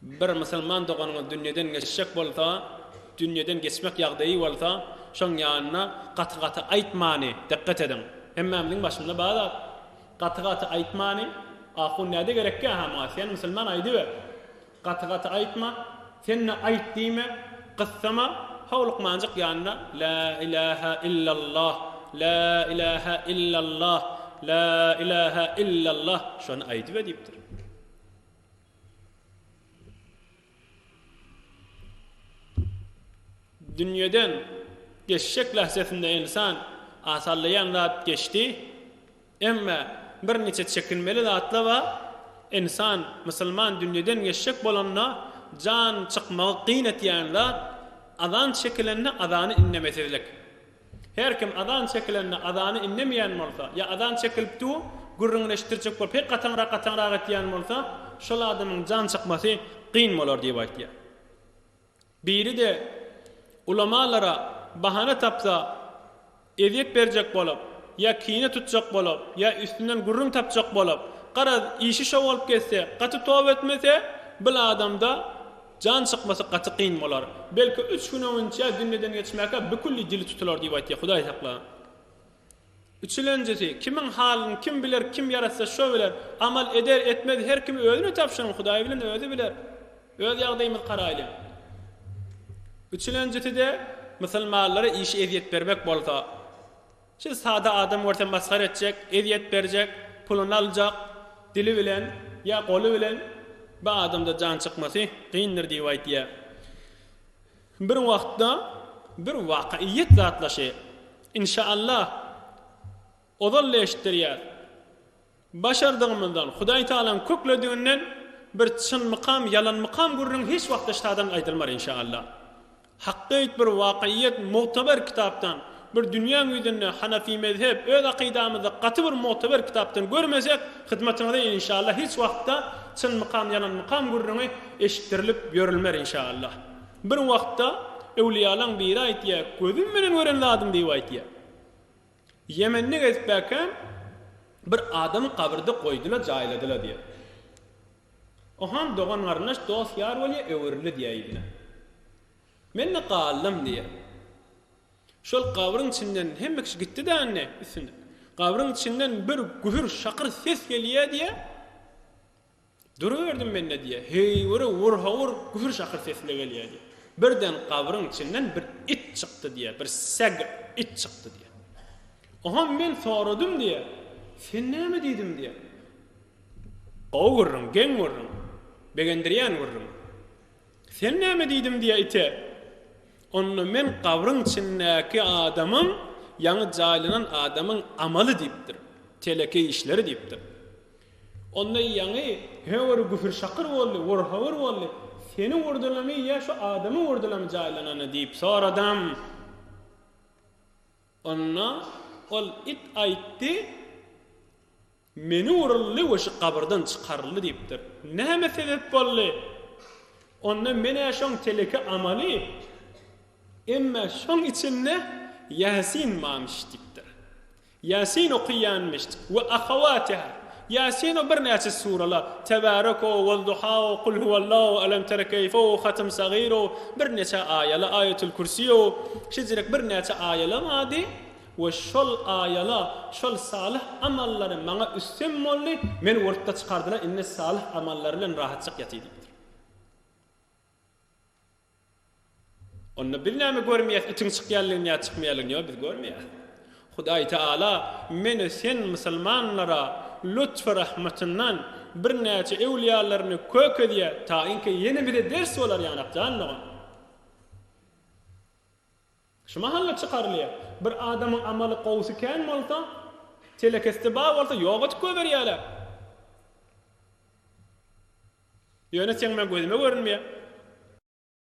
Bir musulman doganyňyz dünýeden geçjek bolsa, dünýeden geçmek ýagdaýy bolsa, şoň ýanynda gaty-gaty aýtmany, dikgat ediň. Hemmämiziň başynda bar zat. Gaty-gaty aýtmany, ahun näde gerekkä-ha muňa, sen musulman aýdyber. Gaty-gaty aýtma, sen-de aýt diýme, gyssama, howlukmanjyk ýanynda Lä ilähä illallah, lä ilähä illallah, lä ilähä illallah şony aýdyber diýipdir. Dünýeden geçjek lähzesinde ynsan asallaýan zat geçdi. Emma birniçe çekinmeli zatlar bar. Ynsan, musulman dünýeden geçjek bolanda jan çykmagy kyn etýän zat, azan çekilende azany indemesizlik. Her kim azan çekilende azany indemeýän bolsa, ýa azan çekilip dur, gürrüňini eşitdirjek bolup pek gataňrak-gataňrak etýän bolsa, şol adamyň jan çykmasy kyn bolar diýip aýtýar. Biri-de ulamalara bahana tapsa, ezýet berjek bolup, ýa kine tutjak bolup, ýa üstünden gürrüň tapjak bolup, garaz, işi şo bolup gezse, gaty toba etmese, bil adamda Jan çykmasy gaty kyn bolar. Belki üç gün öňünçä dünýeden geçmäkä bükülli dili tutular diýip aýtýar. Hudaý sakla. Üçülenjisi, kimiň halyny kim biler, kim ýaratsa şo biler. Amal eder, etmez her kim özüne tabşyryň, Hudaý bilen özi biler. Öz ýagdaýymyzy garaýlyň. Üçülenjisi-de musulmanlara işi ezýet bermek bolsa. Şu sada adam görse masgara etjek, ezýet berjek, puluny aljak, dili bilen ýa goly bilen bu adamda jan çykmasy kyndyr diýip aýtýar. Bir wagtda bir wakaýyt zatlaşy, inşaallah, ozal-da eşitdirýär. Başardygymyzdan, Hudaý Tagalaň köklediginden bir çynmykam, ýalanmykam gürrüň hiç wagtda ştadan aýdylmar inşaallah. Hakkyt bir wakyýet mugtaber kitapdan, bir dünýäň ýüzünde Hanafi mezhep öz akydamyzda gaty bir mugtaber kitapdan görmesek, hyzmatyňyza inşaallah hiç wagtda çynmykam, ýalanmykam gürrüňi eşitdirilip ýörülmer inşaallah. Bir wagtda öwliýalaň biri aýtýar, gözüm bilen gören zadym diýip aýtýar. Ýemende gezipbäkäm, bir adamy gabyrda goýdular, jaýladylar diýýär. Oham dogan-garyndaş, dost-ýar bolýar, öwrüldi diýýär yzyna. Men-de galdym diýýär. Şol gabryň içinden hemme kişi gitdi-dä indi üstünde. Gabryň içinden bir gühür-şakyr ses gelýär diýýär. Duruberdim men-de diýýär. Heýwere wur-hawur gühür-şakyr sesle gelýär diýýär. Birden gabryň içinden bir it çykdy diýýär, bir seg it çykdy diýýär. Oňam men soradym diýýär. Sen näme diýdim diýýär. Gowy gürrüň, geň gürrüň, begendirýän gürrüň. Sen näme diýdim diýýär ite. Onda men gabryň içindäki adamyň, ýaňy jaýlanan adamyň amaly diýipdir. Teleke işleri diýipdir. Onda ýaňy höwür gühür-şakyr boldy, wur-hawur boldy. Seni urdulamy ýa şu adamy urdulamy jaýlanany diýip soradam. Onda ol it aýtdy, Meni uruldy we şu gabyrdan çykaryldy diýipdir. Näme sebäp boldy? Onda men-ä şoň teleke amaly, emma şoň içinde Ýasin barmyş diýipdir. Ýasin okaýanmyş we ahawatiha. Ýasin o birnäçe suralar, Tebarek-o, Wal-duha-o, Kul huwallah-o, Elem tere keýfe-o, Hatym sagyr-o, birnäçe aýalar, Aýatul Kürsi-o, şeýjirek birnäçe aýalar bardy we şol aýalar, şol salyh amallary maňa üstem boldy, meni urupda çykardylar, indi salyh amallary bilen rahatjyk ýatyý diýipdir. Onda biz näme görmeýäs itiň çykýanlygyny ýa çykmaýanlygyny ýok biz görmeýäs. Hudaý Teala meni sen musulmanlara lutfy rahmatyndan birnäçe öwliýalaryny kök edýär taýynki ýene bize ders bolar ýanak jan dogan. Şu mahalla çykarylýar. Bir adamyň amaly gowusy kän bolsa telekesi bar bolsa ýok edip goýberýärler. Ýöne seň meň gözüme görünmeýär.